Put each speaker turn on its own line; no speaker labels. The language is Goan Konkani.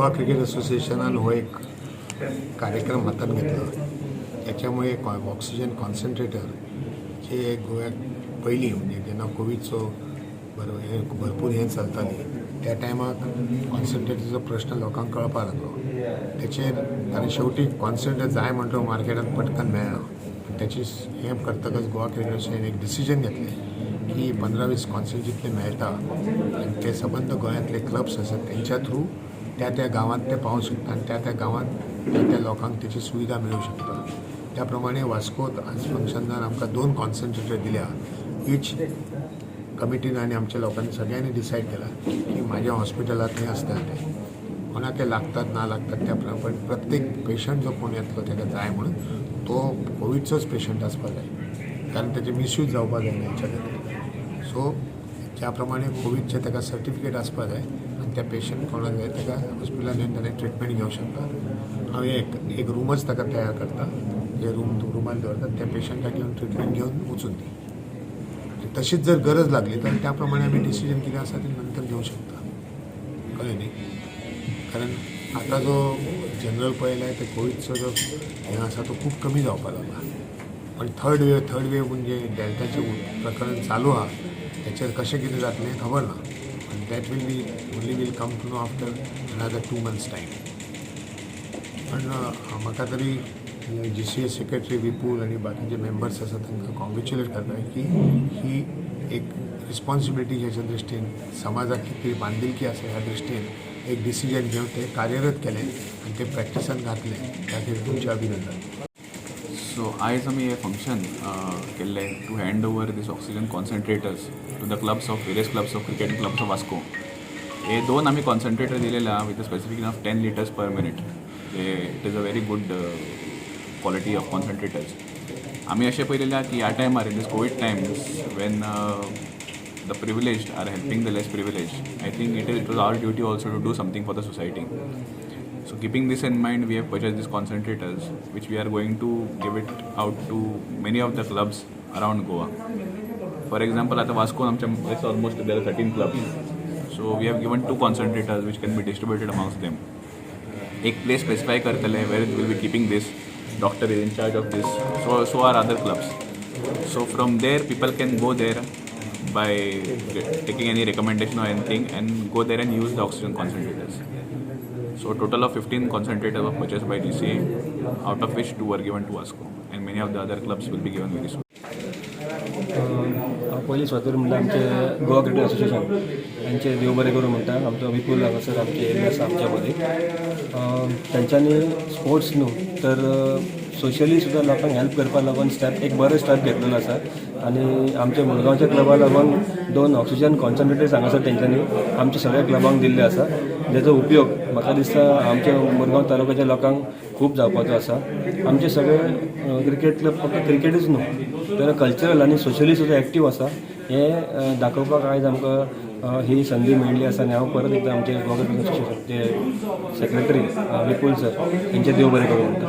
गोवा क्रिकेट असोसिएशनान हो एक कार्यक्रम हातांत घेतला. त्याच्यामुळे ऑक्सिजन कॉन्सन्ट्रेटर जे गोव्याक पयलीं, म्हणजे जेन्ना कोविडचो बरो हें भरपूर हें चलताली, त्या टायमाक कॉन्सन्ट्रेटरचो प्रश्न लोकांक कळपाक लागलो तेचेर. कारण शेवटी कॉन्सन्ट्रेटर जाय म्हणटो मार्केटान पटकन मेळना. पण त्याची हें करतकच गोवा क्रिकेट असोसिएशन एक डिसिजन घेतलें की 15-20 कॉन्सन्ट्रेटर जितले मेळटा आनी ते सबंद गोंयांतले क्लब्स आसात, तेंच्या थ्रू त्या त्या गांवांत ते पावूंक शकता आनी त्या त्या गांवांत त्या त्या लोकांक तेची सुविधा मेळूंक शकता. त्या प्रमाणे वास्कोत आज फंक्शनान आमकां दोन कॉन्सन्ट्रेटर दिल्या. इच कमिटीन आनी आमच्या लोकांनी सगळ्यांनी डिसायड केला की म्हाज्या हॉस्पिटलांत थंय आसतलें तें. कोणाक ते लागतात ना लागतात त्या प्रमाणे, पण प्रत्येक पेशंट जो कोण येतलो ताका जाय म्हणून तो कोविडचोच पेशंट आसपाक जाय, कारण तेचे मिसयूज जावपाक जायना हेच्या खातीर. सो ज्या प्रमाणे कोविडचें ताका सर्टिफिकेट आसपाक जाय आनी त्या पेशंट कोणाक जाय ताका हॉस्पिटलान येवन ताणें ट्रिटमेंट घेवंक शकता. हांव एक एक रुमच ताका तयार करता. जे रूम रुमान दवरतात, त्या पेशंटाक घेवन ट्रिटमेंट घेवन वचून दी. तशीच जर गरज लागली तर त्या प्रमाणे आमी डिसिजन कितें आसा तें नंतर घेवंक शकता. कळ्ळें न्ही? कारण आतां जो जनरल पळयल्यार ते कोविडचो जो हें आसा तो खूब कमी जावपाक लागला, पण थर्ड वेव म्हणजे डेल्टाचें प्रकरण चालू आहा. तेचेर कशें कितें जातलें खबर ना, पण that will be only will come to know after another 2 months time. पण म्हाका तरी जीसीए सेक्रेटरी विपूल आनी बाकीचे मेंबर्स आसा तांकां कॉंग्रेच्युलेट करता की ही एक रिस्पॉन्सिबिलिटी ह्याच्या दृश्टीन, समाजाक कितें बांदिलकी आसा ह्या दृश्टीन एक डिसिजन घेवन ते कार्यरत केलें आनी ते प्रॅक्टिसान घातलें. त्या खातीर तुमचें अभिनंदन.
सो आयज आमी हें फंक्शन केल्लें to hand over this oxygen concentrators to the clubs of various clubs of cricket clubs of Vasco. हे दोन आमी कॉन्सन्ट्रेटर दिलेले आहा with a specification of 10 litres per minute. It is a very good quality of concentrators. आमी अशें पळयलेलें आहा की ह्या टायमार, in this Covid times when the privileged are helping the less privileged, I think it was our duty also to do something for the society. So keeping this in mind, we have purchased these concentrators, which we are going to give it out to many of the clubs around Goa. For example, at Vasco, it's almost there are 13 clubs. So we have given two concentrators which can be distributed amongst them. एक place specify करतले where will be keeping this. Doctor is in charge of this, so are other clubs. So from there people can go there by taking any recommendation or anything and go there and use the oxygen concentrators. So total of 15 concentrators were purchased by GCA, out of which two were given to Vasco, and many of the other clubs will be given very soon.
हांव पयलीं सुवातेर म्हणल्यार आमचे गोवा क्रिकेट असोसिएशन हांचे देव बरें करूं म्हणटा. आमचो विपूल हांगासर आमचे येयल्ले आसा आमच्या मदीं. तांच्यांनी स्पोर्ट्स न्हू तर सोशली सुद्दां लोकांक हेल्प करपाक लागून स्टेप, एक बरो स्टेप घेतलेलो आसा आनी आमच्या मुरगांवच्या क्लबा लागून दोन ऑक्सिजन कॉन्सन्ट्रेटर्स हांगासर तेंच्यांनी आमच्या सगळ्या क्लबांक दिल्ले आसा, जेचो उपयोग म्हाका दिसता आमच्या मुरगांव तालुक्याच्या लोकांक खूब जावपाचो आसा. आमचे सगळे क्रिकेट क्लब फक्त क्रिकेटूच न्हू तर कल्चरल आनी सोशली सुद्दां एक्टीव आसा हें दाखोवपाक आयज आमकां ही संदी मेळिल्ली आसा. आनी हांव परत एकदां आमचे गोवा क्रिकेट असोसिएशनचे सेक्रेटरी विपूल सर हेंचे देव बरें करूं म्हणटा.